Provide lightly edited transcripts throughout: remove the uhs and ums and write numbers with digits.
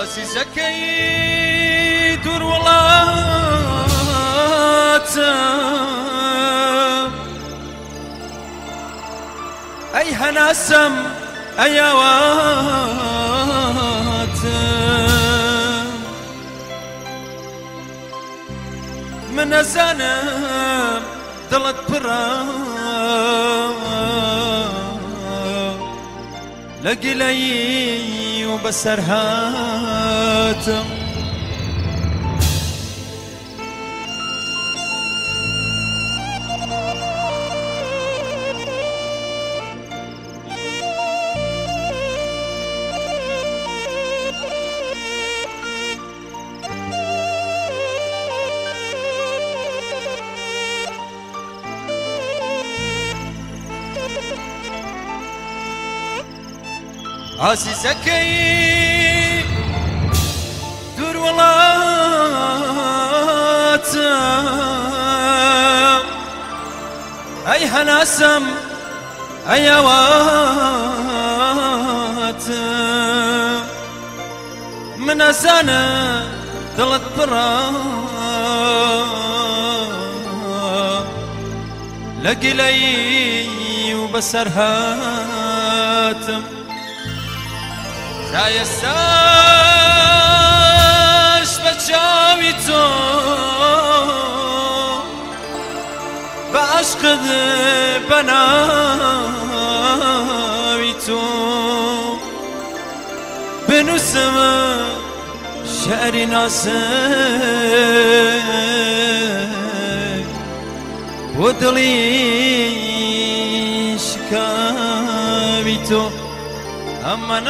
عزیزەکەی دوور وڵاتم ئەی هەناسەم ئەی ئاواتم من ئەزانم دڵت پڕە لە گلەیی و بەسەر هاتم. عزیزەکەی دوور وڵاتم ئەی هەناسەم ئەی ئاواتم من ئەزانم دڵت پڕە لە گلەیی و بەسەر هاتم. تا ئێستاش بە چاوی تۆ بە عەشقت بە ناوی تۆ بنووسم شعری ناسک بۆ دڵی شکاوی تۆ. ئەمان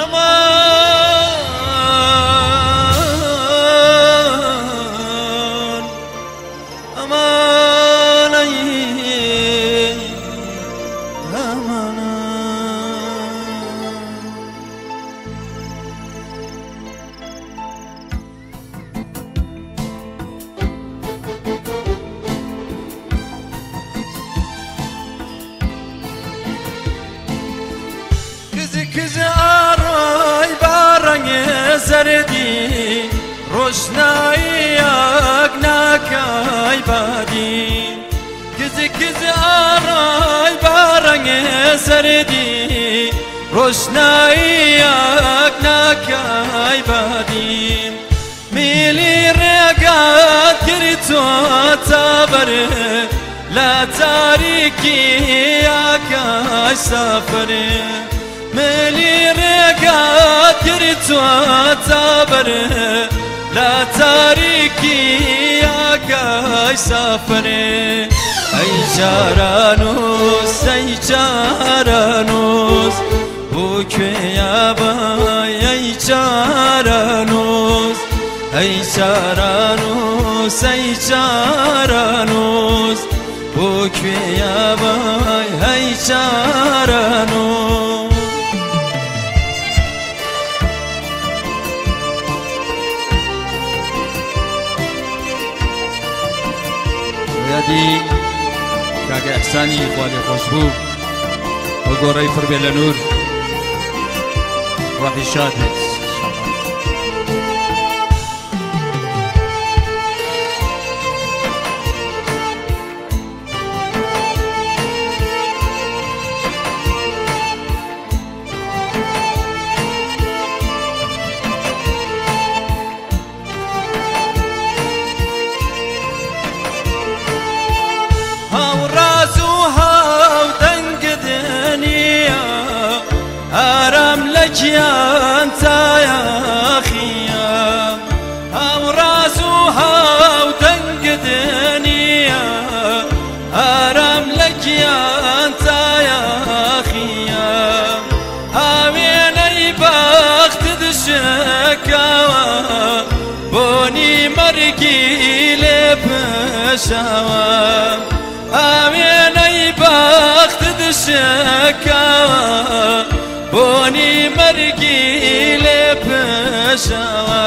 ئەمان ئەمان ئەی ئەمان. کزی کزی ئارای بارەنگێ زەردی ڕۆشناییەک ناکای بادی. کزی کزی ئارای بارەنگێ زەردی ڕۆشناییەک ناکای بادی. میلی ڕێگات کرد تۆ تا بەرێ لە تاریکی یاکای سەفەرێ. ملی ڕێگات کرد تۆ تا بەرێ لە تاریکی یاکای سەفەرێ. ئەی چارانووس ئەی چارانووس بۆ کوێیا بای ئەی چارانووس ئەی چارانووس ئەی چارانووس بۆ کوێیا بای ئەی چارانووس. یادی کاکە ئەحسانی خوا لێخۆشبوو بۆ گۆڕەی پڕ بێ لە نوور ڕەحی شاد بێت. هاوڕاز و هاودەنگ دنیا ئارام لە گیان تایاخیە. هاوڕاز و هاودەنگ دنیا ئارام لە گیان تایاخیە. ئاوێنەی بەخت دشکاوە بۆنی مەرگی لێ پشاوە. ئاوێنەی بەخت دشکاوە بۆنی مەرگی لێ پشاوە.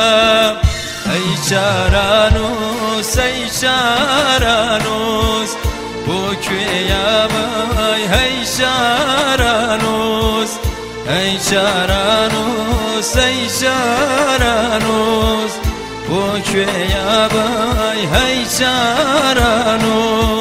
ئەی چارانووس ئەی چارانووس بۆ کوێ کوێیا بای هەی شارانوس، هەی شارانوس، هەی شارانوس، بۆ کوێیا بای هەی شارانوس.